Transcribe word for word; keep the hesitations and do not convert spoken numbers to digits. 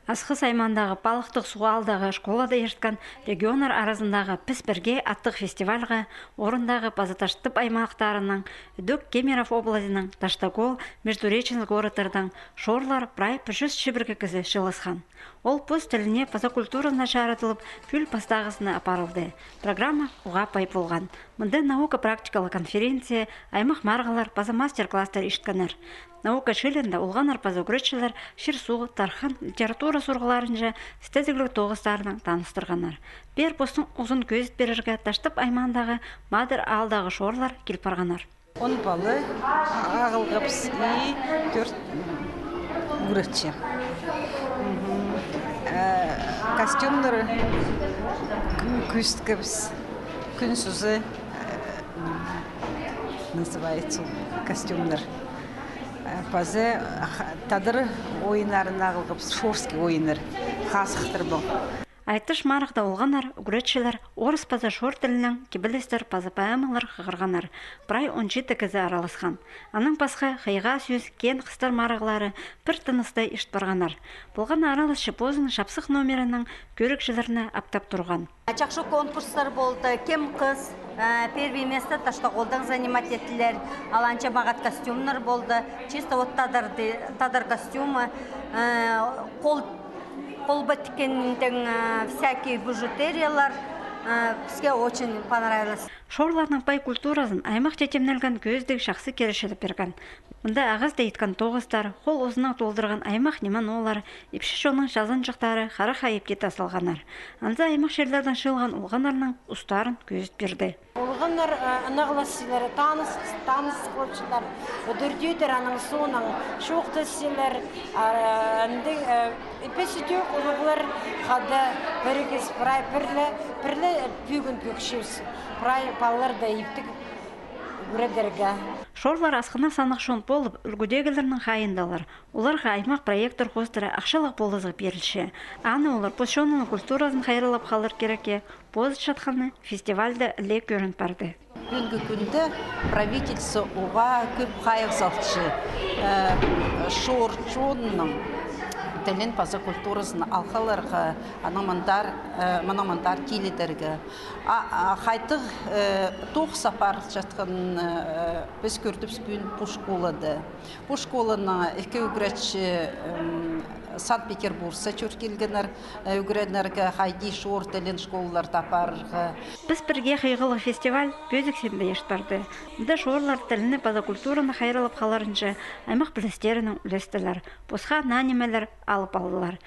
Асхыс аймаандағы Палыхтығ Суғ аалдағы школада ирткен регионнар аразындағы «Піс пірге» аттығ фестивальға орындағы паза Таштып аймахтарының, ідӧк Кемерово облазының, Таштагол, Междуреченск городтардаң шорлар прай пір чӱс чибіргі кізі чыылысхан. Ол пос тіліне паза культуразына чарыдылып, пӱӱл пастағызына апарылды. Программа уғаа пай полған. Мында наука-практикалығ конференция, аймах марығлар паза мастер-класстар ирткеннер. Наука чыылиинда олғаннар паза ӱгретчілер чир-суғ, тархын, литература сурығларынҷа істезігліг тоғыстарнаң таныстырғаннар. Пеер постың узын кӧзіт пирерге Таштып аймаандағы Мадар аалдағы шорлар кил парғаннар. Он пала ағылғабыс и тӧрт ӱгретчі. Мгм. Э, костюмнар кӧзіткебіс, кӱн сузы, э, называется, костюмнар. Э, паза ха-, тадар ойыннарын ағылғабыс, шорский ойыннар, хазыхтар пу. Айтыс-марығда олғаннар ӱгретчілер орыс паза шор тілінең кибелістер паза поэмалар хығырғаннар. Прай он читі кізі араласхан. Анаң пасха «Хыйға сӧс», «Кеен хыстар» марығлары пір тыныстай ирт парғаннар. Полған араласчы позының чапсых номерінең кӧрігҷілерні аптап турған. Чахсы конкурстар полды. «Кем хыс», э, первый место Таштаголдаң занимать иттілер. Аланҷа мағат костюмнар полды. Чисто вот тадар, тадар костюмы, э, қол Холба тіккеннең, э, всякие бижутериялар, э, піске очень понравилось. Шорларның пай культуразын аймах титімнелген кӧзідіг чахсы киречілеп пирген. Мында ағас тайытхан тоғыстар, хол узынаң толдырған аймах ниме-ноолар, ипчі чонның чазанҷыхтары харах ипти тасталғаннар. Анзы аймах чирлердең чыылған олғаннарның устарын кӧзіт пирді. Олғаннар, э, ынағласчалар, таныс, таныс полчалар, удур тӧдір, анаң соонаң чоохтасчалар, а, андағ, э, ипчі тӧӧк улуғлар хада пірігіс, прай пірле, пірле пӱӱн кӧкчебіс, прай палаларны иптіг ӱгредерге. Шорлар асхынах саннығ чон полып, ӱлгӱдегілернің хайииндалар. Оларға аймах проекттер хоостыра ахчалығ полызығ пирілче. Аны олар пос чонының культуразын хайраллап халар кирекке позытчатханы фестивальда ле кӧрін парды. Пӱӱнгі кӱнде правительство уғаа кӧп хайығ салча, э, шор чонның тілін паза культуразын алғаларға, анаң мындар, э, мынаң мындар тилідерге. А, а хайдағ, э, тоғыс апарылчатхан, э, піс кӧрдібіс пӱӱн пу школада. Пу школаның ікі ӱгретчі, м, Санкт-Петербургса чӧр килгеннер, э, ӱгренерге, хайди шор тілін школаларда апарарға. «Піс пірге» хыйғылығ фестиваль пӧзік синде ирт парды. Мында шорлар тілні паза культураны хайраллап халарынҷа аймах пілістерінең ӱлестілер, пасха наа нимелер алып алдылар.